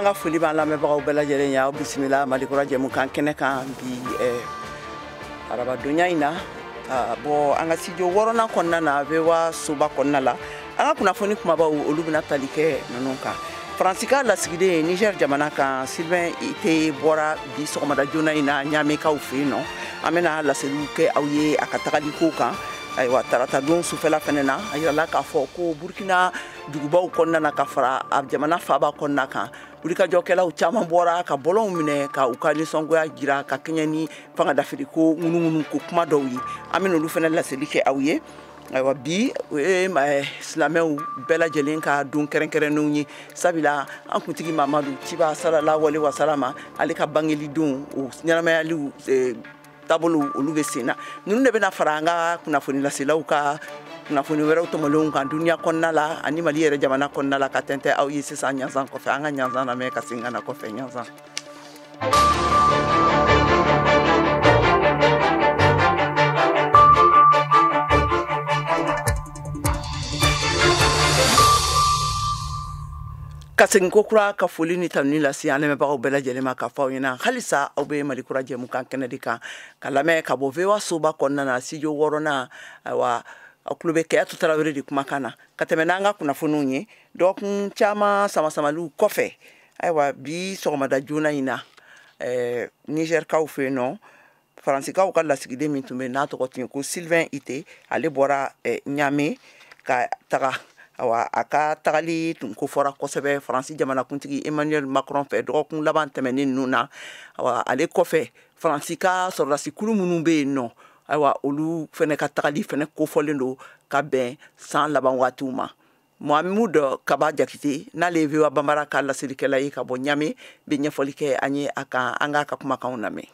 An ka foli b'an lamɛnbagaw bɛɛ lajɛlen ye. Aw bisimila Malikura jɛmukan kɛnɛ kan bi arabadonya in na, ka bɔ an ka studio wɔɔrɔnan kɔnɔna na, VOA soba kɔnɔna la. An ka kunnafoni kumabaw, olu bɛna tali kɛ ninnu kan. Faransi ka lasigiden Niger jamana kan, Sylvain Itté, bɔra bi sɔgɔmada joona in na Ɲamekaw fɛ yen nɔ. An bɛna laseliw kɛ aw ye a ka tagali ko kan. Ayiwa, tarata don sufɛla fɛnɛ na, a yirala k'a fɔ ko Burkina dugubaw kɔnɔna na, ka fara a jamana faaba kɔnɔna kan, wulikajɔkɛlaw caman bɔra ka bɔlɔnw minɛ ka u ka nisɔngoya jira ka kɛɲɛ ni fanga dafiri ko ŋunuŋunu ko kuma dɔw ye. An bɛna olu fɛnɛ laseli kɛ aw ye. Ayiwa, bi o ye silamɛw bɛɛ lajɛlen ka don kɛrɛnkɛrɛnnenw ye, sabula an kuntigi Mamadu ciba salala wale wasalama, ale ka bangeli don, o ɲɛnamayaliw taabolo olu bɛ sen na. Ninnu de bɛna fara an ka kunnafoni laselaw ka kunnafoni wɛrɛw tɔmɔlenw kan duniya kɔnɔna la ani Mali yɛrɛ jamana kɔnɔna la, ka tɛntɛ aw ye sisan ɲanzan kɔfɛ. An ka ɲanzan lamɛn ka segin ka na kɔfɛ ɲanzan. Ka segin ko kura ka foli ni tanuni lase an lamɛnbagaw bɛɛ lajɛlen ma, ka fɔ aw ɲɛna halisa aw bɛ Mali kura jɛmukan kɛnɛ de kan, ka lamɛn ka bɔ VOA soba kɔnɔna na, studio wɔɔrɔnan. Ayiwa, aw tulo bɛ Kɛyatu Tarawele de kumakan na ka tɛmɛ n'an ka kunnafoniw ye. Dɔgɔkun caman samasamaliw kɔfɛ, ayiwa, bi sɔgɔmada joona in na, Nizɛrikaw fɛ yen nɔ, Faransikaw ka lasigiden min tun bɛ n'a tɔgɔ tun ye ko Sylvain Itté, ale bɔra Ɲame ka taga. Awa, a ka tagali tun ko fɔra kosɛbɛ Faransi jamanakuntigi Emmanuel Macron fɛ dɔgɔkun laban tɛmɛnen ninnu na. Awa, ale kɔfɛ, Faransi ka sɔrɔdasikulu minnu bɛ yen nɔ, ayiwa, olu fɛnɛ ka tagali fɛnɛ kofɔlen don ka bɛn san laban waatiw ma. Mohamed Kaba Jakite, n'ale ye VOA Banbara ka laselikɛla ye ka bɔ Ɲame, bɛ ɲɛfɔli kɛ an ye a kan. An k'a ka kumakanw lamɛn.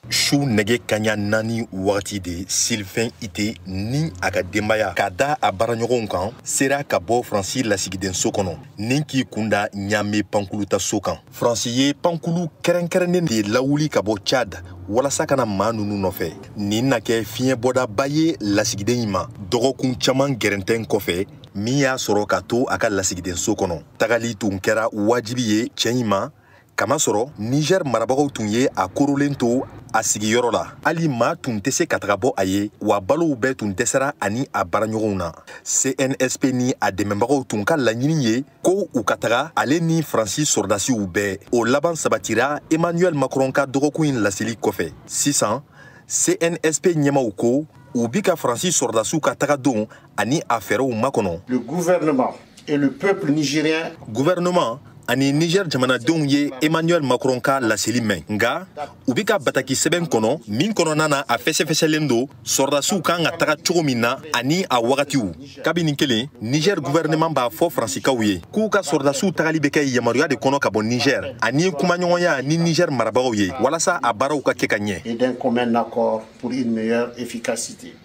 Su nɛgɛ kaɲa 4 wagati de, Sylvain Itté ni a ka denbaya ka da a baaraɲɔgɔnw kan sera ka bɔ Faransi lasigidenso kɔnɔ ni k'i kunda Ɲame pankulutaso kan. Faransi ye pankulu kɛrɛnkɛrɛnnen de lawuli ka bɔ Tchad walasa ka na maa nunu nɔfɛ. Nin na kɛ fiɲɛbɔdaba ye lasigiden in ma dɔgɔkun caman gɛrɛntɛn kɔfɛ min y'a sɔrɔ ka to a ka lasigidenso kɔnɔ. Tagali tun kɛra wajibi ye cɛ in ma, kamasɔrɔ Niger marabagaw tun ye a korolen to a sigiyɔrɔ la, hali maa tun tɛ se ka taga bɔ a ye, wa balow bɛɛ tun dɛsɛra ani a baaraɲɔgɔnw na. CNSP ni a dɛmɛbagaw tun ka laɲini ye ko u ka taga, ale ni Faransi sɔrɔdasiw bɛɛ. O laban sabatira Emmanuel Macron ka dɔgɔkun in laseli kɔfɛ. Sisan CNSP ɲɛmaw ko u bi ka Faransi sɔrɔdasiw ka taga don ani a fɛɛrɛw makɔnɔ. Le gouvernement et le peuple nigérien. Gouvernement ani Niger jamanadenw ye Emmanuel Macron ka laseli mɛn, nka u bi ka bataki sɛbɛn kɔnɔ min kɔnɔna na a fɛsɛfɛsɛlen don sɔrɔdasiw kan ka taga cogo min na ani a wagatiw. Kabini kelen, Niger gouvernement b'a fɔ Faransikaw ye k'u ka sɔrɔdasiw tagali bɛ kɛ yamaruya de kɔnɔ ka bɔ Niger ani kumaɲɔgɔnya ni Niger marabagaw ye walasa a baaraw ka kɛ ka ɲɛ. Et d'un commun accord pour une meilleure efficacité.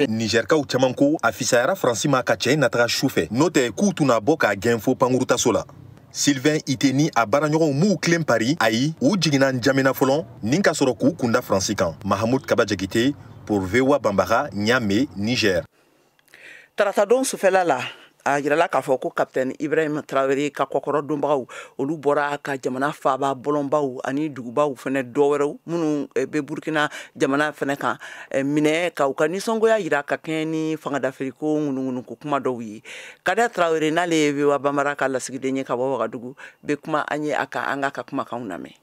Nizɛrikaw caman ko a fisayara Faransi ma ka cɛ in nataga su fɛ, n'o tɛ k'u tun na bɔ k'a gɛn fo pankurutaso la. Sylvain Itté ni a baaraɲɔgɔnw m'u tilen Paris, ayi, u jiginna N'Djamena fɔlɔ nin ka sɔrɔ k'u kunda Faransi kan. Mahamud Kaba Jakite pour VOA Bambara, Niamey, Niger. Tarata don sufɛla la, a yirala k'a fɔ ko Capitaine Ibrahim Traoré ka kɔkɔrɔ donbagaw, olu bɔra ka jamana faaba bɔlɔnbaw ani dugubaw fɛnɛ dɔwɛrɛw minnu bɛ Burkina jamana fɛnɛ kan minɛ, ka u ka nisɔngoya yira ka kɛɲɛ ni fangadafiriko ŋunuŋunuko kuma dɔw ye. Kader Traoré, n'ale ye VOA Banbara ka lasigiden ye ka bɔ Wagadugu, bɛ kuma an ye a kan. An k'a ka kumakanw lamɛn.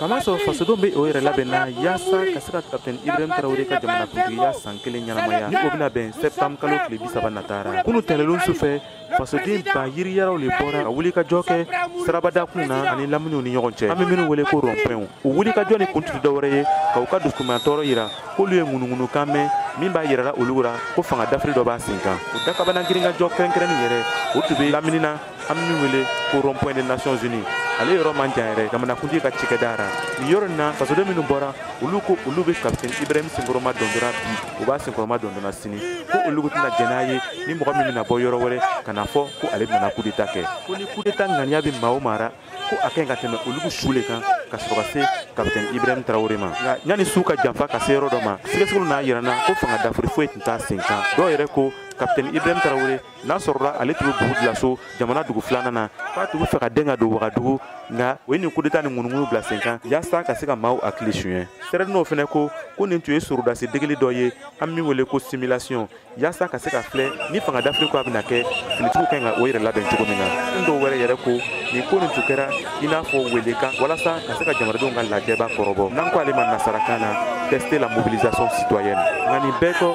Kamasɔrɔ fasodenw bɛ o yɛrɛ labɛnna yaasa ka se ka Capitaine Ibrahim Traoré ka jamanakuntigiya san kelen ɲɛnamaya, ni o bɛna bɛn septembre kalo tile 30 natara. Kunu tɛnɛlon sufɛ, fasoden ba yiriyaraw le bɔra ka wulikajɔ kɛ sirabadakun na ani laminiw ni ɲɔgɔn cɛ, an bɛ minnu wele ko rond-point. O wulikajɔ ni kun tɛ dɔwɛrɛ ye ka u ka dusukunnatɔɔrɔ yira k'olu ye ŋunuŋunukan mɛn min b'a yirala olu la ko fanga dafiri dɔ b'a sen kan. O dakabana girinkajɔ kɛrɛnkɛrɛnnin yɛrɛ, o tun bɛ lamini na, an bɛ min wele ko rond-point des Nations Unies. Ale yɔrɔ man jan yɛrɛ jamanakuntigi ka cikɛda ra. Nin yɔrɔ in na, fasoden minnu bɔra, olu ko olu bɛ Capitaine Ibrahim senkɔrɔma dondonna bi, u b'a senkɔrɔma dondonna sini, ko olu tɛna jɛn n'a ye ni mɔgɔ min bɛna bɔ yɔrɔ wɛrɛ ka na fɔ ko ale bɛna coup d'état kɛ, ko ni coup d'état ŋaniya bɛ maa o maa ra, ko a ka ɲi ka tɛmɛ olu su le kan ka sɔrɔ ka se Capitaine Ibrahim Traoré ma. Nka yanni su ka janfa ka se yɔrɔ dɔ ma, sɛgɛsɛgɛliw n'a yira n na ko fanga dafiri foyi tun t'a sen kan. Dɔw yɛrɛ ko Kapitɛni Ibrahim Traoré n'a sɔrɔla ale tun bɛ Bugu Dioulasso jamana dugu filanan na, k'a tun bɛ fɛ ka den ka don Wagadugu, nka o ye nin coup d'état ni ŋunuŋunu bila sen kan yaasa ka se ka maaw hakili suɲɛ. Sɛrɛdinɛw fana ko nin tun ye sorodasi degeli dɔ ye, an min wele ko simulation, yaasa ka se ka filɛ ni fanga dafiri ko a bɛna kɛ, finitigiw kan ka o yɛrɛ labɛn cogo min na. Dɔw wɛrɛ yɛrɛ ko nin ko nin tun kɛra i n'a fɔ welekan walasa ka se ka jamanadenw ka lajɛba kɔrɔbɔ, n'an ko ale ma nasarakan na tester la mobilisation citoyenne. Nka nin bɛɛ kɔ,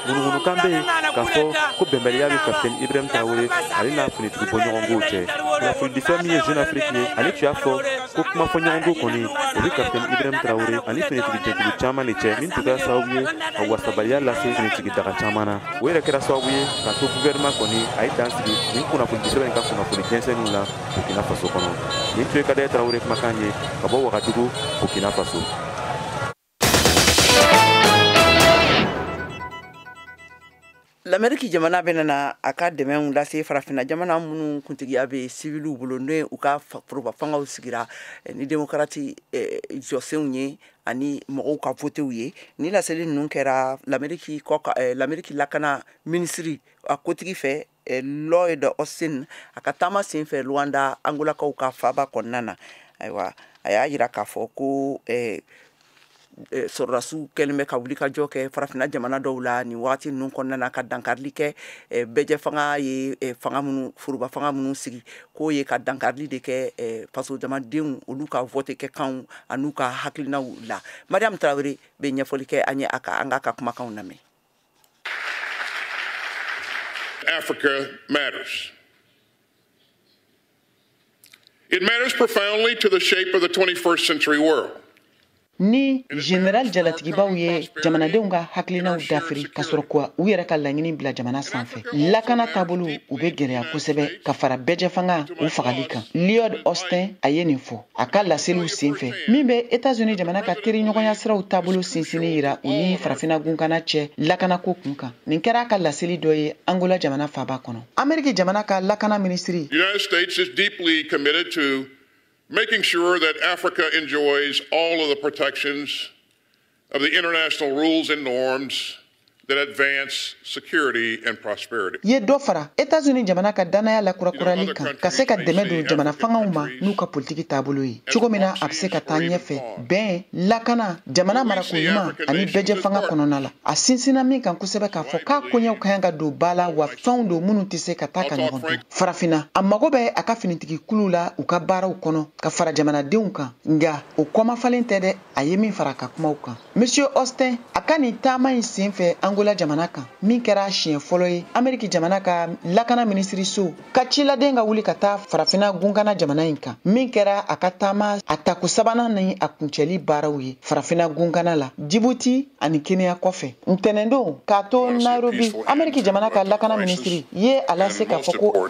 ŋunuŋunukan bɛ yen k'a fɔ ko bɛnbaliya bɛ Kapitɛni Ibrahim Traoré ale n'a finitigi bɔɲɔgɔnkow cɛ. Kunnafonidisɛ min ye Jeune Afrique ye, ale tun y'a fɔ ko kumafɔɲɔgɔnko kɔni o bɛ Kapitɛni Ibrahim Traoré ani finitigi jɛkulu caman de cɛ, min tun kɛra sababu ye ka wasabaliya lase finitigi daga caman na. O yɛrɛ kɛra sababu ye k'a to gouvernement kɔni a ye dan sigi nin kunnafonidisɛ in ka kunnafoni jɛnsɛnninw la Burkina Faso kɔnɔ. Nin tun ye Kadɛ Traoré kumakan ye ka bɔ Wagadugu, Burkina Faso. L'Amérique jamana bɛna na a ka dɛmɛw lase farafinna jamana minnu kuntigiya bɛ civiliw bolo, n'o ye u ka foroba fangaw sigira ni démocrate jɔsenw ye ani mɔgɔw ka votew ye. Ni laseli ninnu kɛra l'Amérique kɔ, l'Amérique lakana minisiri a kotigi fɛ Lloyd Austin a ka taama sen fɛ Luanda, Angolakaw ka faaba kɔnɔna na. Ayiwa, a y'a jira k'a fɔ ko sɔrɔdasiw kɛlen bɛ ka wuli ka jɔ kɛ farafinna jamana dɔw la nin waati ninnu kɔnɔna na, ka dankarili kɛ bɛɛjɛ fanga ye fanga minnu, foroba fanga minnu sigi, k'o ye ka dankarili de kɛ faso jamadenw olu ka vote kɛ kanw an'u ka hakilinaw la. Mariam Traoré bɛ ɲɛfɔli kɛ an ye a ka an k'a ka kumakanw lamɛn. Africa matters. It matters profoundly to the shape of the 21st century world. Ni général jalatigibaw ye jamanadenw ka hakilinaw dafiri ka sɔrɔ ka u yɛrɛ ka laɲini bila jamana sanfɛ, lakana taabolo u bɛ gɛlɛya kosɛbɛ ka fara bɛɛjɛfanga u fagali kan. Lloyd Austin a ye nin fɔ a ka laseliw senfɛ min bɛ États-Unis jamana ka teriɲɔgɔnya siraw taabolo sinsinni yira u ni farafinna gunkana cɛ lakanako kun kan. Nin kɛra a ka laseli dɔ ye Angola jamana faaba kɔnɔ. Amérique jamana ka lakana minisiri making sure that Africa enjoys all of the protections of the international rules and norms that advance security and prosperity. Ye dɔ fara États-Unis jamana ka danaya lakurakurali kan ka se ka dɛmɛ don jamana fangaw ma n'u ka politiki taabolo ye, cogo min na a bɛ se ka taa ɲɛfɛ bɛn, lakana, jamana marako ɲuman ani bɛɛjɛ fanga kɔnɔna la. A sinsinna min kan kosɛbɛ k'a fɔ k'a koɲɛw ka kan ka don ba la, wa fɛnw don minnu tɛ se ka taa ka ɲɔgɔn to. Farafinna a mago bɛ a ka finitigi kuluw la u ka baaraw kɔnɔ ka fara jamanadenw kan, nka o kɔmafalen tɛ dɛ, a ye min fara a ka kumaw kan. Monsieur Austin a ka nin taama in senfɛ Angola jamana kan, min kɛra siɲɛ fɔlɔ ye Amérique jamana ka lakana minisiriso ka ciladen ka wuli ka taa farafinna gunkana jamana in kan, min kɛra a ka taama a tako sabanan ni a kuncɛli baaraw ye farafinna gunkana la Djibouti ani Kenya kɔfɛ. Ntɛnɛndon k'a to Nairobi, Amérique jamana ka lakana minisiri ye a lase k'a fɔ ko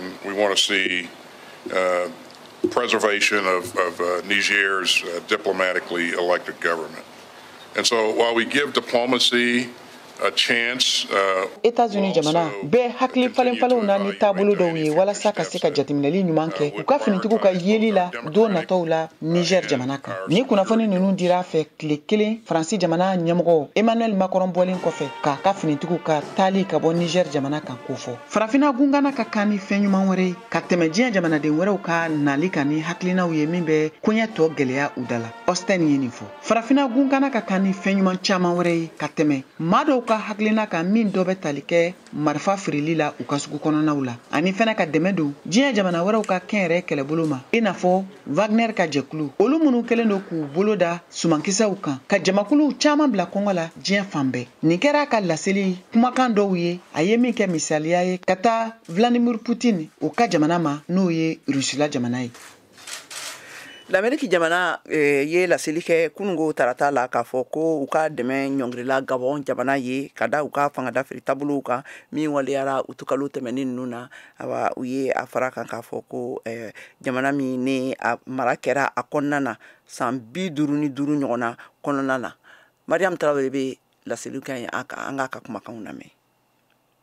preservation of Niger's diplomatically elected government. And so while we give diplomacy a chance, États-Unis jamana bɛɛ hakili falen falenw na ni taabolo dɔw ye walasa ka se ka jateminɛli ɲuman kɛ u ka finitigiw ka yeli la don nataw la Niger jamana kan. Ni kunnafoni ninnu dira a fɛ tile kelen Faransi jamana ɲɛmɔgɔ Emmanuel Macron bɔlen kɔfɛ k'a ka finitigiw ka taali ka bɔ Niger jamana kan kofɔ. Farafinna gungana ka kan ni fɛn ɲuman wɛrɛ ye ka tɛmɛ diɲɛ jamanaden wɛrɛw ka nali kan ni hakilinaw ye min bɛ koɲɛ tɔ gɛlɛya u da la. Austin ye nin fɔ. Farafinna gungana ka kan ni fɛn ɲuman caman wɛrɛ ye ka tɛmɛ maa dɔw ka hakilina kan min dɔ bɛ tali kɛ marifa feereli la u ka sugu kɔnɔnaw la, ani fɛnɛ ka dɛmɛ don diɲɛ jamana wɛrɛw ka kɛnyɛrɛ kɛlɛbolo ma, i n'a fɔ Wagner ka jɛkulu, olu minnu kɛlen don k'u bolo da sumankisɛw kan ka jamakuluw caman bila kɔngɔ la diɲɛ fan bɛɛ. Nin kɛra a ka laseli kumakan dɔw ye a ye min kɛ misaliya ye ka taa Vladimir Poutine o ka jamana ma, n'o ye Rusila jamana ye. L'Amérique jamana ye laseli kɛ kunungo tarata la k'a fɔ ko u ka dɛmɛ ɲɔngirila Gabon jamana ye ka da u ka fanga dafiri taabolow kan min waleyara utukalo tɛmɛnen ninnu na. Awa, u ye a fara kan k'a fɔ ko jamana min ni a mara kɛra a kɔnɔna na san 55 ɲɔgɔn na kɔnɔna na. Mariam Traoré bɛ laseli kɛ an ye, an k'a ka kumakanw lamɛn.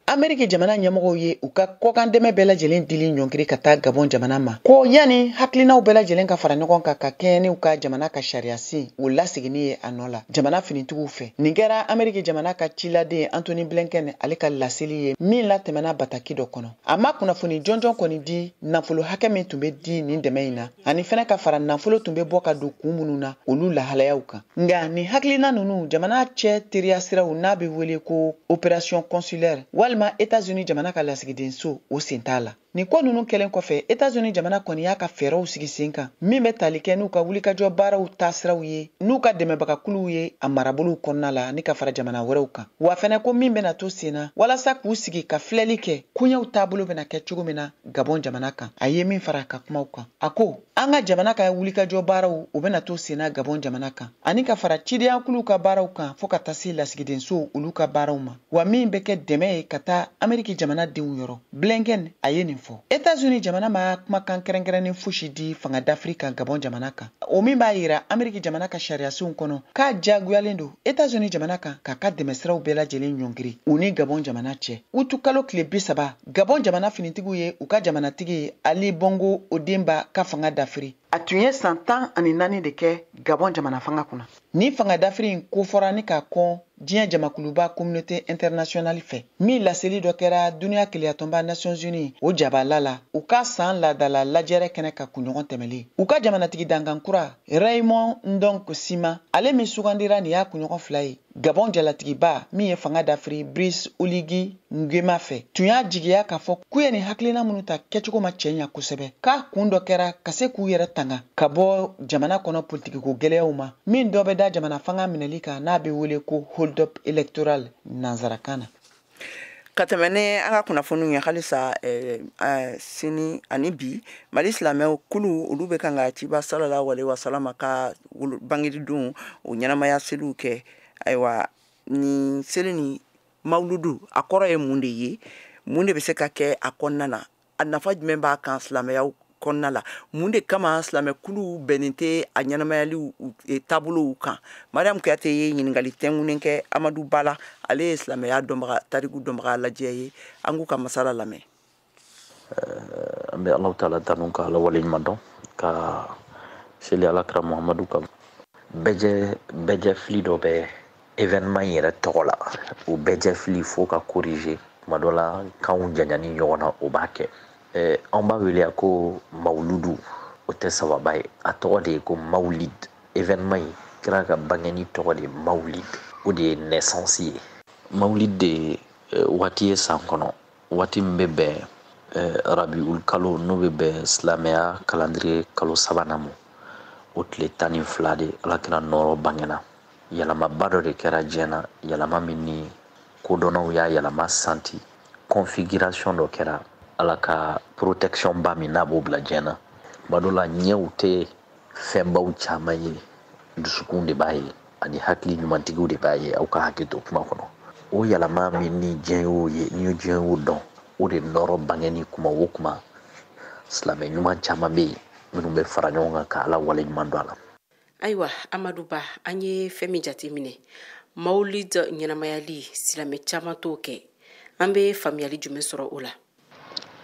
Ameriki jamana ɲɛmɔgɔw ye u ka kɔkan dɛmɛ bɛɛ lajɛlen dili ɲɔngiri ka taa Gabon jamana ma, ko yanni hakilinaw bɛɛ lajɛlen ka fara ɲɔgɔn kan ka kɛɲɛ n'u ka jamana ka sariyasen o laseginni ye a nɔ la jamana finitigiw fɛ. Nin kɛra Ameriki jamana ka ciladen Antony Blinken ale ka laseli ye min latɛmɛna bataki dɔ kɔnɔ. A ma kunnafoni jɔnjɔn kɔni di nafolo hakɛ min tun bɛ di nin dɛmɛ in na, ani fɛnɛ ka fara nafolo tun bɛ bɔ ka don kun minnu na olu lahalayaw kan. Nka nin hakilina ninnu jamana cɛ teriya siraw n'a bɛ wele ko opération consulaire walima États-Unis jamana ka lasigidenso, o sen t'a la. Nin ko ninnu kɛlen kɔfɛ, États-Unis jamana kɔni y'a ka fɛɛrɛw sigi sen kan min bɛ tali kɛ n'u ka wulikajɔ baaraw taasiraw ye n'u ka dɛmɛbagakuluw ye a marabolow kɔnɔna la ni ka fara jamana wɛrɛw kan. Wa fɛnɛ ko min bɛna to sen na walasa k'u sigi ka filɛli kɛ koɲɛw taabolo bɛna kɛ cogo min na Gabon jamana kan. A ye min fara a ka kumaw kan, a ko an ka jamana ka wulikajɔ baaraw o bɛna to sen na Gabon jamana kan, ani ka fara cidenyakuluw ka baaraw kan fɔɔ ka taa se lasigidensow olu ka baaraw ma, wa min bɛ kɛ dɛmɛ ye ka taa Ameriki jamana denw yɔrɔ. Blinken a ye nin fɔ. États-Unis jamana ma kumakan kɛrɛnkɛrɛnnen fosi di fanga dafiri kan Gabon jamana kan, o min b'a yira Ameriki jamana ka sariyasenw kɔnɔ k'a diyagoyalen don États-Unis jamana kan k'a ka dɛmɛsiraw bɛɛ lajɛlen ɲɔngiri u ni Gabon jamana cɛ. Utu kalo tile 30, Gabon jamana finitigiw ye u ka jamanatigi Ali Bongo Ondimba ka fanga dafiri. A tun ye san 14 de kɛ Gabon jamana fanga kunna. Ni fanga dafiri in kofɔra ni ka kɔn diɲɛ jamakuluba communauté internationale fɛ, min laseli dɔ kɛra duniya keleyatɔnba Nations Unies o jabala la u ka san laadala lajɛrɛ kɛnɛ ka kunɲɔgɔn tɛmɛlen. U ka jamanatigi dankan kura Raymond Ndong Sima, ale min sugandira nin y'a kunɲɔgɔn 2 ye, Gabon jalatigiba min ye fanga dafiri Brice Oligui Nguema fɛ, tun y'a jigiya k'a fɔ k'u ye nin hakilina minnu ta kɛcogo ma cɛ ɲa kosɛbɛ, k'a kun dɔ kɛra ka se k'u yɛrɛ tanga ka bɔ jamana kɔnɔ politikiko gɛlɛyaw ma, min dɔ bɛ da jamana fanga minɛli kan n'a bɛ wele ko hold-up électoral nanzarakan na. Ka tɛmɛ ni an ka kunnafoniw ye halisa, sini ani bi Mali silamɛw kulu olu bɛ kan ka ciba sallallahu alaihi wasallam ka bangedon o ɲɛnamaya seliw kɛ. Ayiwa, nin seli ni mawuludu a kɔrɔ ye mun de ye? Mun de bɛ se ka kɛ a kɔnɔna na? A nafa jumɛn b'a kan silamɛyaw kɔnɔna la? Mun de kama silamɛkuluw bɛnnen tɛ a ɲɛnamayaliw taabolow kan? Mariam Kuyate ye ɲininkali tɛnkunnen kɛ Amadu Bala, ale ye silamɛya dɔnbaga, tariku dɔnbaga lajɛ ye. An k'u ka masala lamɛn. An bɛ Alahu taala tanu ka Ala waleɲuman dɔn ka seli Alakira Muhamadu kan. Bɛjɛ fili dɔ bɛ événement in yɛrɛ tɔgɔ la, o bɛjɛ fili fo ka corriger. Tuma dɔ la kanw janyani ɲɔgɔn na, o b'a kɛ. Anw b'a wele ko mawuludu, o tɛ sababa ye, a tɔgɔ de ye ko mawulid. Événement in kira ka bangeni tɔgɔ de ye mawulid, o de ye naissance ye. Mawulid de ye waati ye san kɔnɔ, waati min bɛ bɛn Rabiul kalo, n'o bɛ bɛn silamɛya calendrier kalo 3nan ma, o tile 12 de Alakira nɔɔrɔ bangena. Yɛlɛmaba dɔ de kɛra diɲɛ na, yɛlɛma min ni kodɔnnaw y'a yɛlɛma santi, configuration dɔ kɛra Ala ka protection ba min n'a b'o bila diɲɛ na. Tuma dɔ la ɲɛw tɛ fɛnbaw caman ye, dusukun de b'a ye ani hakili ɲumantigiw de b'a ye. Aw ka hakili to kuma kɔnɔ. O yɛlɛma min ni diɲɛ y'o ye, ni diɲɛ y'o dɔn, o de nɔrɔ bangeni kuma o kuma, silamɛ ɲuman caman bɛ yen minnu bɛ fara ɲɔgɔn kan ka Ala waleɲuman dɔn a la. Ayiwa Amadu Ba, an ye fɛn min jateminɛ, mawulid ɲɛnamayali silamɛ caman t'o kɛ, an bɛ faamuyali jumɛn sɔrɔ o la?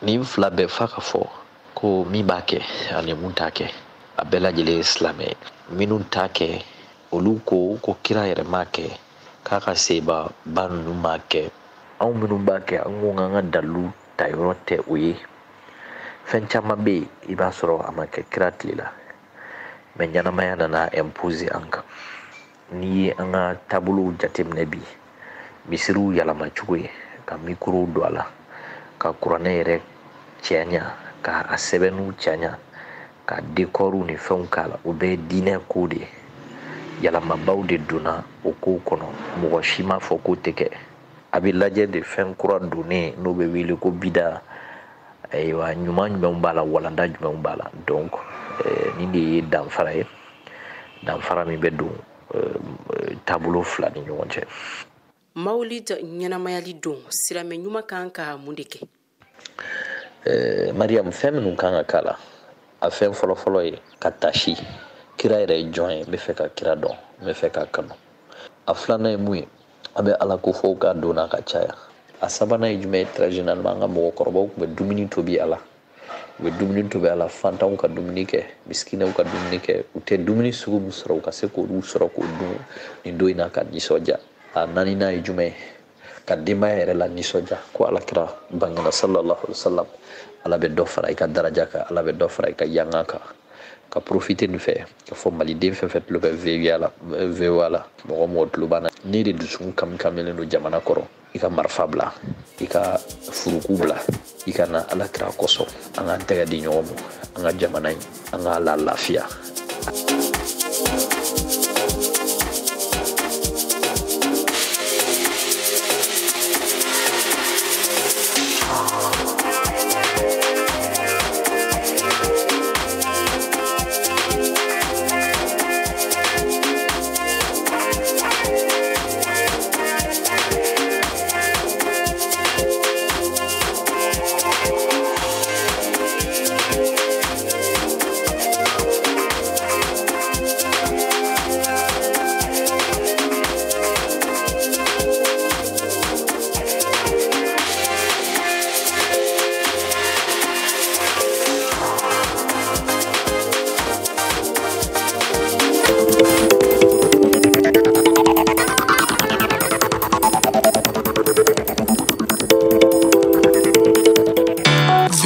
Nin fila bɛɛ fa ka fɔ ko min b'a kɛ ani mun t'a kɛ, a bɛɛ lajɛlen ye silamɛ ye. Minnu t'a kɛ, olu ko ko kira yɛrɛ m'a kɛ, k'a ka seba ba ninnu m'a kɛ. Anw minnu b'a kɛ, an ko k'an ka dalilu ta yɔrɔ tɛ o ye. Fɛn caman bɛ yen, i b'a sɔrɔ a ma kɛ kira tile la, mɛ ɲɛnamaya nana imposer an kan. N'i ye an ka taabolow jateminɛ bi, misiriw yɛlɛma cogo ye ka mikorow don a la, ka kuranɛ yɛrɛ cɛɲa, ka a sɛbɛnniw cɛɲa, ka décorw ni fɛnw k'a la, o bɛɛ ye diinɛ ko de ye. Yɛlɛmabaw de donna o kow kɔnɔ, mɔgɔ si m'a fɔ k'o tɛ kɛ. A bɛ lajɛ de fɛn kura donnen n'o bɛ wele ko bida. Ayiwa, ɲuman jumɛnw b'a la, walanda jumɛnw b'a la. Donc nin de ye danfara ye, danfara min bɛ don taabolo fila ni ɲɔgɔn cɛ. Mawulid ɲɛnamayali don, silamɛ ɲuman kan ka mun de kɛ? Mariam, fɛn minnu kan ka k'a la, a fɛn fɔlɔfɔlɔ ye ka tasi. Kira yɛrɛ ye jɔn ye? N bɛ fɛ ka kira dɔn, n bɛ fɛ ka kanu. A filanan ye mun ye? An bɛ Ala ko fɔw ka donna ka caya. A sabanan ye jumɛn ye? Très généralement an ka mɔgɔkɔrɔbaw tun bɛ dumuni tobi a la, u bɛ dumuni tobi a la, fantanw ka dumuni kɛ, misikinɛw ka dumuni kɛ, u tɛ dumuni sugu min sɔrɔ u ka se k'olu sɔrɔ k'o dun nin don in na ka nisɔndiya. A naaninan ye jumɛn ye? Ka denbaya yɛrɛ la nisɔndiya ko ala kira bangena sallallahu alaihi wasallam, ala bɛ dɔ fara i ka daraja kan, ala bɛ dɔ fara i ka yanga kan. Ka profiter nin fɛ ka fɔ maliden fɛn fɛn tulo bɛ VOA la, mɔgɔ mɔgɔ tulo b'an na, n'i de dusukun kami-kamilen don jamana kɔrɔ, i ka marifa bila, i ka furuku bila, i ka na ala kira kosɔn, an k'an tɛgɛ di ɲɔgɔn ma, an ka jamana in, an k'a la lafiya.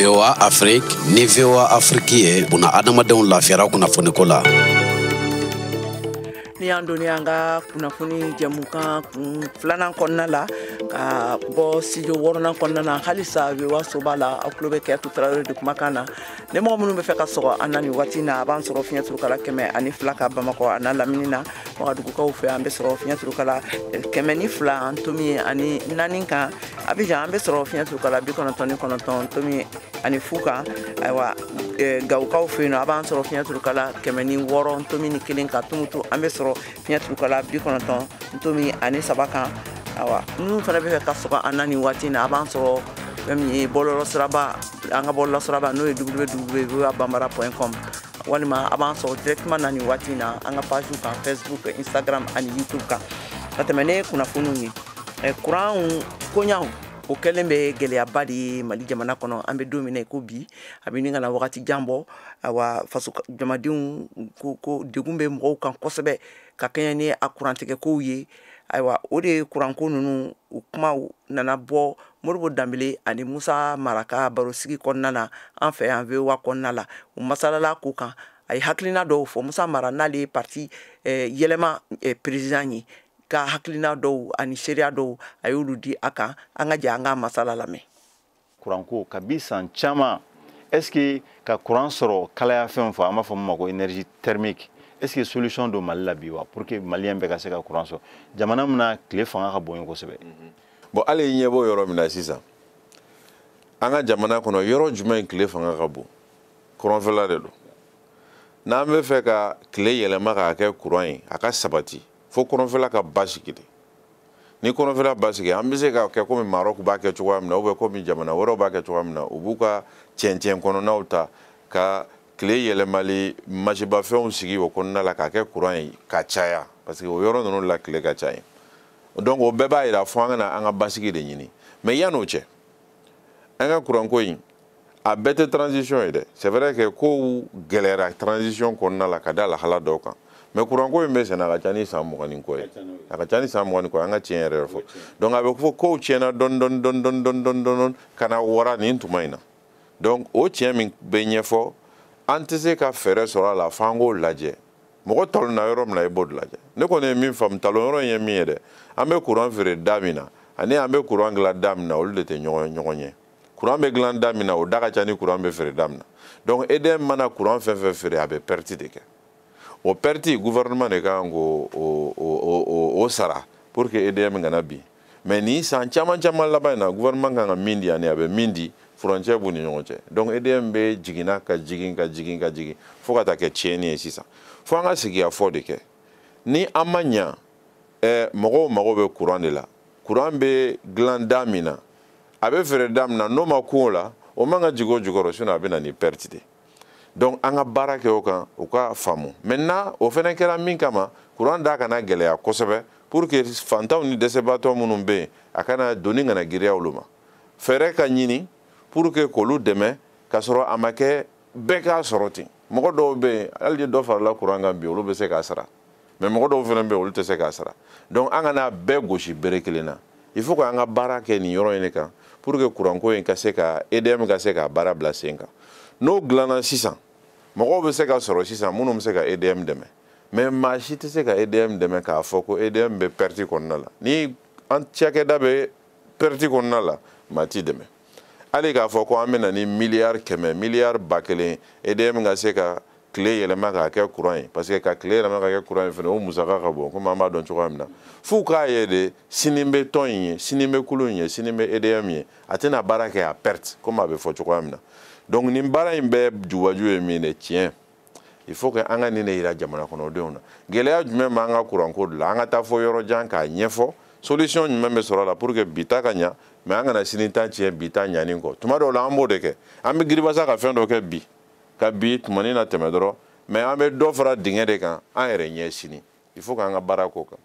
VOA Afrique ni VOA Afrique ye buna adamadenw lafiyara kunnafoniko la. Ni y'an donni an ka kunnafoni jɛmukan kun filanan kɔnɔna la ka bɔ studio wɔɔrɔnan kɔnɔna na, halisa VOA soba la, aw tulo bɛ Kɛtu Tarawele de kumakan na. Ni mɔgɔ minnu bɛ fɛ ka sɔgɔ an na nin waati na, a b'an sɔrɔ fiɲɛ turukala 102 ka Bamakɔ a n'a lamini na. Wagadugukaw fɛ an bɛ sɔrɔ fiɲɛ turukala 102.4 kan. Abidjan an bɛ sɔrɔ fiɲɛ turukala 99.0 kan. Ayiwa Gawokaw fɛ yen nɔ, a b'an sɔrɔ fiɲɛ turukala 106.1 kan. Tumutu an bɛ sɔrɔ fiɲɛ turukala 90.3 kan. Ayiwa minnu fana bɛ fɛ ka sɔgɔ an na nin waati na, a b'an sɔrɔ fɛn min ye bɔlɔlɔsiraba, an ka bɔlɔlɔsiraba n'o ye www.voabambara.com, walima a b'an sɔrɔ directement na nin waati na an ka page kan Facebook, Instagram ani YouTube kan. Ka tɛmɛ ne kunnafoniw ye, kuran koɲaw o kɛlen bɛ gɛlɛyaba de ye Mali jamana kɔnɔ. An bɛ don min na i ko bi, a bɛ ɲini ka na wagati jan bɔ. Ayiwa faso jamadenw ko degun bɛ mɔgɔw kan kosɛbɛ ka kɛɲɛ ni a kurantigɛkow ye. Ayiwa o de ye kuranko ninnu u kumaw nana bɔ Modibo Danbele ani Musa Mara ka barosigi kɔnɔna na an fɛ yan VOA kɔnɔna la. U masalala ko kan, a ye hakilina dɔw fɔ. Musa Mara n'ale ye parti yɛlɛma président ye, ka hakilina dɔw ani seereya dɔw a y'olu di a kan. An ka jɛ an ka masala lamɛn. Kuranko kabi san caman, est-ce que ka kuran sɔrɔ kalaya fɛn fɔ, an b'a fɔ min ma ko énergie thermique, est-ce que solution don Mali la bi wa, pour que malien bɛɛ ka se ka kuran sɔrɔ jamana min na tile fanga ka bon kosɛbɛ? Bon, hali i ɲɛ b'o yɔrɔ min na sisan, an ka jamana kɔnɔ yɔrɔ jumɛn tile fanga ka bon? Kɔrɔnfɛla de don. N'an bɛ fɛ ka tile yɛlɛma k'a kɛ kuran ye, a ka sabati, fo kɔrɔnfɛla ka basigi de. Ni kɔrɔnfɛla basigi, an bɛ se ka kɛ komi Maroc b'a kɛ cogoya min na, ou bien komi jamana wɛrɛw b'a kɛ cogoya min na, u b'u ka cɛncɛn kɔnɔnaw ta ka tile yɛlɛmali masibafɛnw sigi o kɔnɔna la k'a kɛ kuran ye ka caya, parce que o yɔrɔ ninnu la tile ka ca yen. Donc o bɛɛ b'a yira fo an ka na an ka basigi de ɲini. Mais yan'o cɛ, an ka kuranko in a bɛɛ tɛ transition ye dɛ. C'est vrai que kow gɛlɛyara transition kɔnɔna la ka da lahala dɔw kan, mais kuranko in bɛ senna a ka ca ni san 20 ni kɔ ye, a ka ca ni san 20 ni kɔ ye, an ka tiɲɛ yɛrɛ fɔ. Donc a bɛ fɔ kow tiɲɛna dɔɔni dɔɔni dɔɔni dɔɔni dɔɔni dɔɔni ka na wara nin tuma in na. Donc o tiɲɛ min bɛ ɲɛfɔ, an tɛ se ka fɛɛrɛ sɔrɔ a la f'an k'o lajɛ. Mɔgɔ talonna yɔrɔ min na, i b'o de lajɛ. Ne kɔni ye min faamu, talon yɔrɔ in ye min ye dɛ, an bɛ kuran feere da min na ani an bɛ kuran dilan da min na, olu de tɛ ɲɔgɔn ɲɛ. Kuran bɛ dilan da min na, o da ka ca ni kuran bɛ feere da min na. Donc EDM mana kuran fɛn fɛn feere, a bɛ perte de kɛ. O perte gouvernement de kan k'o o sara pour que EDM kana bin. Mais nin san caman caman laban in na, gouvernement kan ka min di ani a bɛ min di, furancɛ b'u ni ɲɔgɔn cɛ. Donc EDM bɛ jiginna ka jigin ka jigin ka jigin fo ka taa kɛ tiɲɛni ye sisan. Fo an ka sigikafɔ de kɛ. Ni an ma ɲa, mɔgɔw mago bɛ kuran de la. Kuran bɛ dilan da min na, a bɛ feere da min na, n'o ma kun o la, o man ka jigin o jukɔrɔ, sinon a bɛ na ni perte de. Donc an ka baara kɛ o kan, u ka faamu. Maintenant o fana kɛra min kama, kuran da kana gɛlɛya kosɛbɛ pour que fantanw ni dɛsɛbaatɔ minnu bɛ yen, a kana doni kana giriya olu ma. Fɛɛrɛ ka ɲini pour que k'olu dɛmɛ k'a sɔrɔ a ma kɛ bɛɛ k'a sɔrɔ ten. Mɔgɔ dɔw bɛ yen, hali ni dɔ farala courant kan bi, olu bɛ se k'a sara, mais mɔgɔ dɔw fana bɛ yen, olu tɛ se k'a sara. Donc an kana bɛɛ gosi bere kelen na. Il faut qu'an ka baara kɛ nin yɔrɔ in de kan pour que courant ko in ka se ka EDM ka se ka baara bila sen kan. N'o dilanna sisan, mɔgɔw bɛ se ka sɔrɔ sisan minnu bɛ se ka EDM dɛmɛ. Mais maa si tɛ se ka EDM dɛmɛ k'a fɔ ko EDM bɛ perte kɔnɔna la. Ni an cakɛda bɛ perte kɔnɔna la, maa t'i dɛmɛ. Hali k'a fɔ ko an bɛ na ni miliyari 100, miliyari 1000 EDM ka se ka tile yɛlɛma k'a kɛ courant ye, parce que ka tile yɛlɛma k'a kɛ courant ye fana, o musaka ka bon, komi an b'a dɔn cogoya min na. F'u k'a ye de, sini bɛ tɔn in ye, sini bɛ kulu in ye, sini bɛ EDM ye, a tɛna baara kɛ à perte komi a bɛ fɔ cogoya min na. Donc nin baara in bɛɛ jubaju ye min de tiɲɛ, il faut que an ka nin de yira jamana kɔnɔdenw na. Gɛlɛya jumɛn b'an ka courant ko de la, an ka taa fɔ yɔrɔ jan k'a ɲɛfɔ, solution jumɛn bɛ sɔrɔ a la pour que bi ta ka ɲa, mais an kana sini ta tiɲɛ bi ta ɲani kɔ. Tuma dɔw la an b'o de kɛ, an bɛ giribasa ka fɛn dɔ kɛ bi, ka bi tumani na tɛmɛ dɔrɔn, mais an bɛ dɔ fara dingɛ de kan an yɛrɛ ɲɛ sini. Il faut k'an ka baara k'o kan.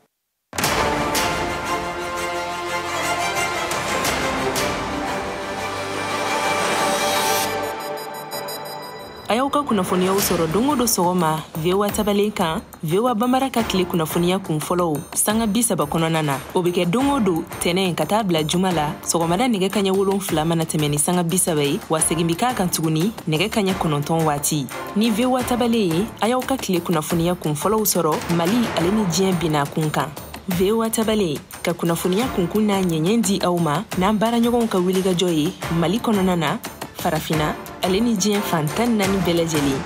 A y'aw ka kunnafoniyaw sɔrɔ don o don sɔgɔma VOA tabalen kan, VOA Bambara ka tile kunnafoniya kun fɔlɔw sanga 30 kɔnɔna na. O bɛ kɛ don o don tɛnɛn ka taa bila juma la sɔgɔmada nɛgɛ kaɲɛ 7 mana tɛmɛ ni sanga 30 ye, wa segin bɛ k'a kan tuguni nɛgɛ kaɲɛ 9 waati. Ni VOA tabalen ye, a y'aw ka tile kunnafoniya kun fɔlɔw sɔrɔ Mali ale ni diɲɛ binna kun kan. VOA tabalen ka kunnafoniya kunkun n'a ɲɛɲɛ di aw ma n'an baaraɲɔgɔnw ka wulikajɔ ye Mali kɔnɔna na, Farafina ale ni diɲɛ fan 14 bɛɛ lajɛlen.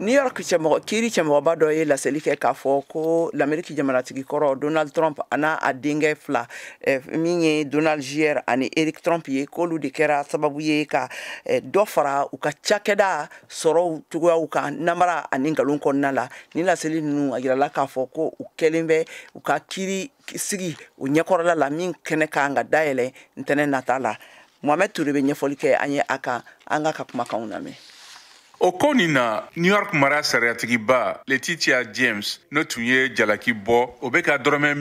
New York kiiri cɛmɔgɔba dɔ ye laseli kɛ k'a fɔ ko l'Amérique jamanatigi kɔrɔ Donald Trump a n'a a denkɛ fila, min ye Donald Jr ani Eric Trump ye, k'olu de kɛra sababu ye ka dɔ fara u ka cakɛda sɔrɔw cogoyaw kan namara ani nkalon kɔnɔna la. Ni laseli ninnu, a yirala k'a fɔ ko u kɛlen bɛ u ka kiiri sigi o ɲɛkɔrɔla la min kɛnɛ kan ka dayɛlɛ ntɛnɛn nata la. Mohamed Touré bɛ ɲɛfɔli kɛ an ye a kan, an ka kumakanw lamɛn. O ko nin na, New York mara sariyatigiba Letitia James n'o tun ye jalaki bɔ, o bɛ ka dɔrɔmɛ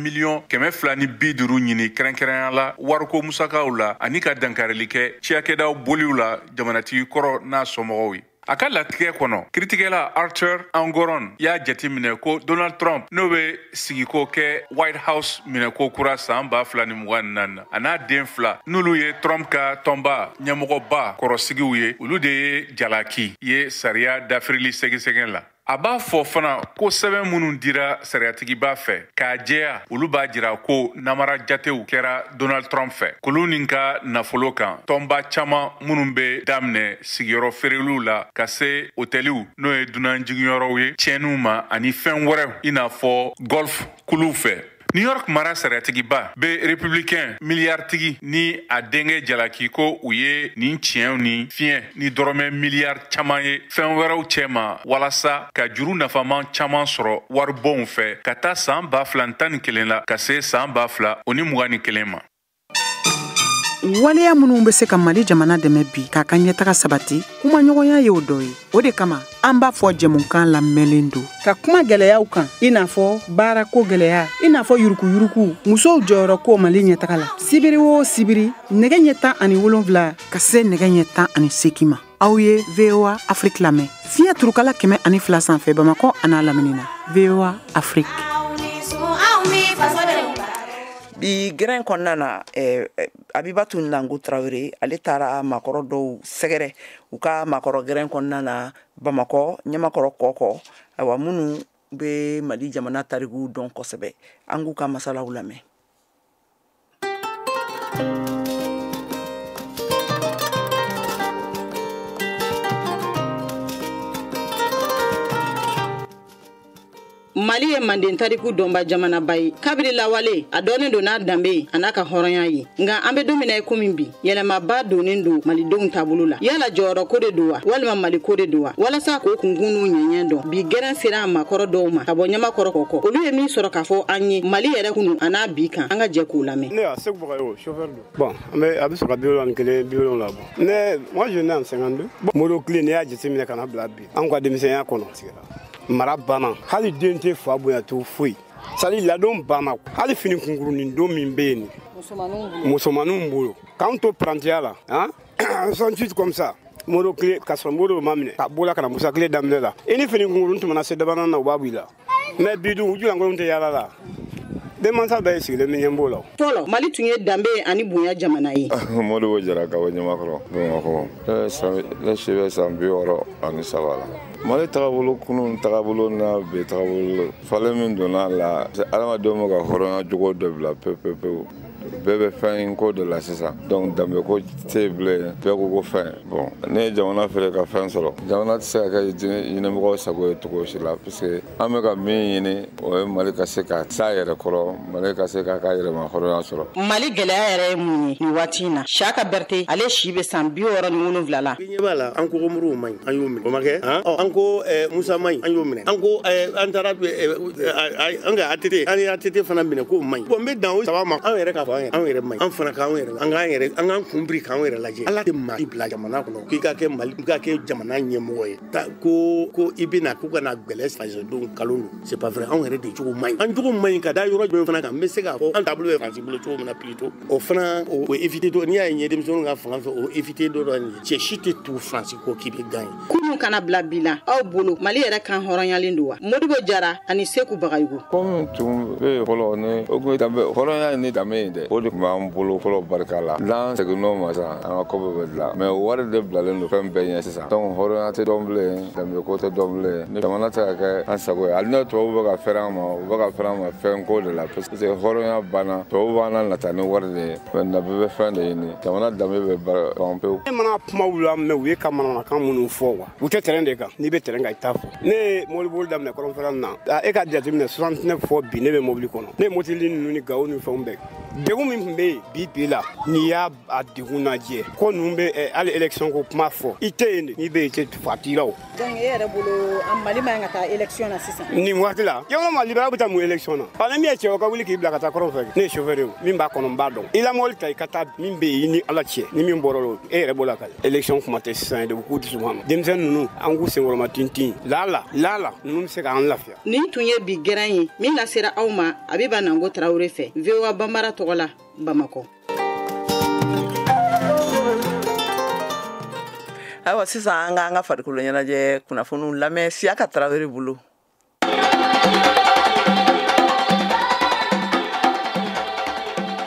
250 miliyɔn ɲini, kɛrɛnkɛrɛnya la wariko musakaw la ani ka dankarili kɛ cakɛdaw boliw la jamanatigi kɔrɔ n'a somɔgɔw ye. A ka latigɛ kɔnɔ, kiritigɛla Arthur Engoron y'a jateminɛ ko Donald Trump, n'o bɛ sigiko kɛ White House minɛko kura san 2024 na, a n'a den fila, n'olu ye Trump ka tɔnba ɲɛmɔgɔba kɔrɔsigiw ye, olu de ye jalaki ye sariya dafirili sɛgɛsɛgɛ la. A b'a fɔ fana ko sɛbɛn minnu dira sariyatigiba fɛ k'a jɛya, olu b'a jira ko namara jatew kɛra Donald Trump fɛ kulu nin ka nafolo kan, tɔnba caman minnu bɛ daminɛ sigiyɔrɔ feereliw la ka se otɛliw, n'o ye dunan jigiyɔrɔw ye, tiɲɛniw ma ani fɛn wɛrɛw, i n'a fɔ golf kuluw fɛ. New York mara sariyatigiba bɛ républicain miliyaritigi ni a denkɛ jalaki ko u ye nin tiɲɛw ni fiɲɛ ni dɔrɔmɛ miliyari caman ye fɛn wɛrɛw cɛma walasa ka juru nafaman caman sɔrɔ waribonw fɛ ka taa san 2011 la ka se san 2021 ma. Waleya minnu bɛ se ka Mali jamana dɛmɛ bi k'a ka ɲɛtaga sabati, kumaɲɔgɔnya y'o dɔ ye. O de kama an b'a fɔ jɛmukan lamɛnlen don ka kuma gɛlɛyaw kan, i n'a fɔ baarako gɛlɛya, i n'a fɔ yurukuyuruku, musow jɔyɔrɔ ko Mali ɲɛtaga la. Sibiri o sibiri, nɛgɛ ɲɛ 17 ka se nɛgɛ ɲɛ 18 ma, aw ye VOA Afrique lamɛn fiɲɛ turukala 102 sanfɛ, Bamakɔ an'a lamini na. VOA Afrique. Bi gɛrɛn kɔnɔna na, Abibatu Nango Tarawele, ale taara maakɔrɔ dɔw sɛgɛrɛ u ka maakɔrɔ gɛrɛn kɔnɔna na Bamakɔ Ɲamakɔrɔ kɔkɔ, ayiwa, minnu bɛ Mali jamana tarikuw dɔn kosɛbɛ. An k'u ka masalaw lamɛn. Mali ye manden tariku dɔnba jamanaba ye. Kabiri lawale, a dɔnnen don n'a danbe ye a n'a ka hɔrɔnya ye. Nka an be don min na i komi bi, yɛlɛmaba donnen don malidenw taabolo la. Yala jɔyɔrɔ ko de don wa, walima maliko de don wa? Walasa k'o kunkun n'u ɲɛɲɛ dɔn, bi gɛrɛn sera a makɔrɔ dɔw ma ka bɔ Ɲamakɔrɔ kɔkɔ. Olu ye min sɔrɔ k'a fɔ an ye Mali yɛrɛ kunu a n'a bi kan, an ka jɛ k'u lamɛn. Ne y'a Segu Bagayogo, chauffeur don. Bon, an bɛ a bɛ sɔrɔ ka 71, 70 bɔ. Ne, moi je né en 52. Bon, Modibo tile, n'i y'a jateminɛ ka na bila bi, anw ka denmisɛnya kɔnɔ sigira. Mara banna, hali den tɛ fa bonya to foyi. Sali ladon banna, hali fini kunkurunin don min bɛ yen musomaninw bolo. K'anw to parantiya la, han, 68 comme ça. Moro tile ka sɔrɔ Modibo ma minɛ ka bɔ la ka na Musa tile daminɛ la. I ni fini kunkurunin tun mana se dabanan na, u b'a bɔ i la. Mais bi dun, u julankolon tɛ yaala la. Denmansa bɛɛ sigilen bɛ ɲɛ b'o la. Fɔlɔ, Mali tun ye danbe ani bonya jamana ye. Modibo Jara ka bɔ Ɲamakɔrɔ, Bamakɔ. Ne si bɛ san 63 la. Mali tagabolo kunun tagabolo n'a bi tagabolo falen min donna a la, adamadenw bɛ ka hɔrɔnya jogo dɔ bila pewu pewu pewu. Bɛɛ bɛ fɛn ko de la sisan, donc danbe ko tɛ yen bilen, bɛɛ ko ko fɛn. Bon, ne ye jamana feere ka fɛn sɔrɔ, jamana tɛ se ka kɛ ɲinimɔgɔw sago ye cogo si la, parce que an bɛ ka min ɲini, o ye Mali ka se ka s'a yɛrɛ kɔrɔ, Mali ka se k'a ka yɛrɛma hɔrɔnya sɔrɔ. Mali gɛlɛya yɛrɛ ye mun ye nin waati in na? Saka Berete, ale si bɛ san 67 la. I ɲɛ b'a la, an ko ko Modibo man ɲi, an y'o minɛ, o ma kɛ? An ko Musa man ɲi, an y'o minɛ. An ko an taara an ka ATT, an ye ATT fana minɛ k'o man ɲi. Bon, n bɛ dan o saba ma, an yɛrɛ k'a fɔ anw yɛrɛ man ɲi, an fana k'anw yɛrɛ, an k'an yɛrɛ, an k'an kun biri k'anw yɛrɛ lajɛ. Ala tɛ maa bila jamana kɔnɔ k'i ka kɛ Mali, k'i ka kɛ jamana ɲɛmɔgɔ ye. Ko i bɛna k'u ka na gbɛlɛ fasodenw kalo don, c'est pas vrai. Anw yɛrɛ de cogo man ɲi, an cogo man ɲi ka da yɔrɔ jumɛn fana kan? N bɛ se k'a fɔ an taabolo bɛ Faransi bolo cogo min na plutôt, o fana o éviter dɔ. N'i y'a ye denmisɛnninw ka fanga fɛ, o éviter dɔ dɔ nin ye. Cɛ si tɛ tugu Faransi kɔ k'i bɛ gagner. Kunun kana bila bi la, aw bolo Mali yɛrɛ kan hɔrɔnyalen don wa? Modibo Jara ani Seku Bagayogo. Komi tun bɛ yen fɔlɔ, ni o tun ye danbe hɔrɔnya ni danbe ye dɛ, o de tun b'an bolo fɔlɔ barika la. N'an seginn'o ma sisan, an ka ko bɛɛ bɛ dilan. Mais wari de bilalen don fɛn bɛɛ ɲɛ sisan. Donc hɔrɔnya tɛ dɔn bilen, danbe ko tɛ dɔn bilen. Ni jamana tɛ ka kɛ an sago ye, hali n'o tubabuw bɛ ka fɛrɛ an ma, u bɛ ka fɛrɛ an ma fɛn ko de la, parce que hɔrɔnya banna. Tubabuw b'an nata ni wari de ye, mais bɛɛ bɛ fɛn de ɲini. Jamana danbe bɛ ban pewu. Ne mana kumaw la mɛn, u ye ka manamanakan minnu fɔ wa, u tɛ terrain de kan. N'i bɛ terrain kan, i t'a fɔ. Ne ye mobili daminɛ kɔrɔnfɛla na, e ka jateminɛ 69 fɔ bi, ne bɛ mobili kɔnɔ. Ne ye motili ninnu ni Gawo ni fɛnw bɛɛ. Degun min tun bɛ yen bi bi la, n'i y'a degun lajɛ, ko ninnu bɛ hali élection ko kuma fɔ, i tɛ yen de, n'i bɛ yen i tɛ fa t'i la o. Donc e yɛrɛ bolo, an Mali man kan ka taa élection na sisan? Nin waati la, yɔrɔ ma libéral bɛ taa mun élection na? Ni min ye cɛ, o ka wuli k'i bila ka taa kɔrɔn fɛ. Ne ye chauffeur ye, min b'a kɔnɔ n b'a dɔn. I la mobili ta i ka taa, min bɛ yen i ni Ala cɛ, ni min bɔra o, e yɛrɛ b'o la ka élection kuma tɛ sisan de, u k'u dusu ma. Denmisɛnnin ninnu, an k'u senkɔrɔma tintin, lala lala ninnu bɛ se k'an lafiya. Nin tun ye bi gɛrɛn ye min lasera aw ma Abiba Nango Tarawele fɛ, VOA Bambara tɔgɔ la, Bamakɔ. Ayiwa, sisan an ka farikolo ɲɛnajɛ kunnafoniw lamɛn Siyaka Tarawele bolo.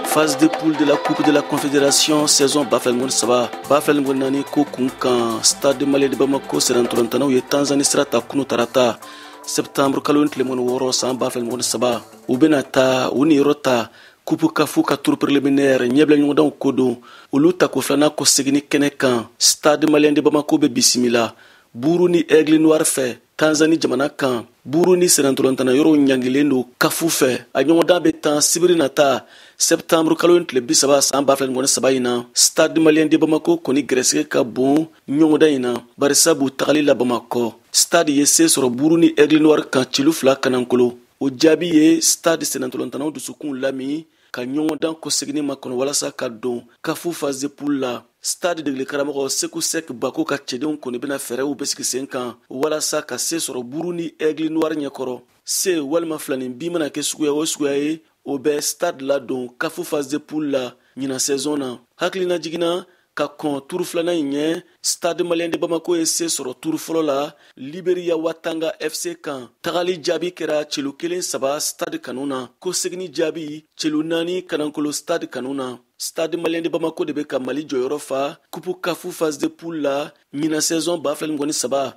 Phase de poule de la Coupe de la Confédération saison 2023 2024 ko kun kan, Stade Malien de Bamako sennantolatan ye Tanzanie sira ta kunu tarata septembre kalo tile 26 san 2023. U bɛna taa u niyɔrɔ ta Coupe CAF ka tour préliminaire ɲɛbila ɲɔgɔndanw ko don, olu tako filanan ko seginni kɛnɛ kan. Stade Malien de Bamako bɛ bisimila Buru ni Aigle Noir fɛ Tanzanie jamana kan. Buru ni sennantolatan yɔrɔw ɲangilen don CAF fɛ. A ɲɔgɔndan bɛ tan sibiri nata septembre kalo tile 30 san 2023 in na. Stade Malien de Bamako kɔni gɛrɛsɛgɛ ka bon ɲɔgɔndan in na, barisabu tagali la Bamakɔ, Stade ye se sɔrɔ Buru ni Aigle Noir kan celu 2 kanankolo. O jaabi ye Stade sennantolatannaw dusukun lami ka ɲɔgɔndan kɔseginni makɔnɔ walasa ka don CAF phase de poule la. Stade degeli karamɔgɔ Seku Sek Bako ka cɛdenw kɔni bɛna fɛɛrɛw bɛ sigi sen kan walasa ka se sɔrɔ Buru ni Aigle Noir ɲɛkɔrɔ. Se walima filanin bin mana kɛ suguya o suguya ye, o bɛ Stade ladon CAF phase de poule la ɲinan saison na. Hakilina jiginna ka kɔn turu filanan in ɲɛ, Stade Malien de Bamako ye se sɔrɔ turu fɔlɔ la Liberia Watanga FC kan. Tagali jaabi kɛra celu 1-3 Stade kanu na, ko seginni jaabi celu 4 kanankolo Stade kanu na. Stade Malien de Bamako de bɛ ka Mali jɔyɔrɔ fa Coupe CAF phase de poule la ɲinan saison 2023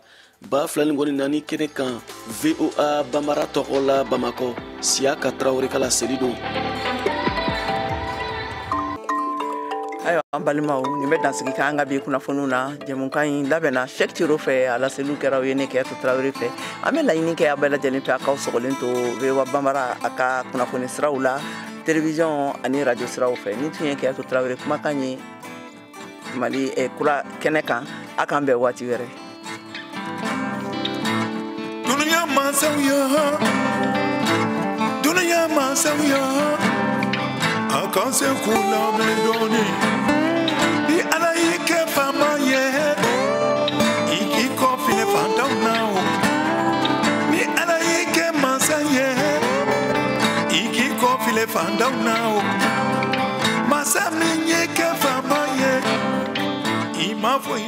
2024 kɛnɛ kan. VOA Bambara tɔgɔ la Bamakɔ, Siyaka Tarawele ka laseli don. Ayiwa, an balimaw, nin bɛ dansigi k'an ka bi kunnafoniw na. Jɛmukan in labɛnna Cheick Tiro fɛ, a laseliw kɛra aw ye ne Kɛyatu Tarawele fɛ. An bɛ laɲini kɛ aw bɛɛ lajɛlen fɛ, a k'aw sɔgɔlen to VOA Bambara a ka kunnafoni siraw la, télévision ani radio siraw fɛ. Nin tun ye Kɛyatu Tarawele kumakan ye Mali kura kɛnɛ kan. A k'an bɛn waati wɛrɛ. Dunuya mansaw ya, dunuya mansaw ya, a kan se k'u lamɛn dɔɔni. Ni Ala y'i kɛ faama ye, i k'i kɔ filɛ fantanw na o. Ni kɛlɛ fantanw na o masa min ye kɛ faama ye i ma foyi.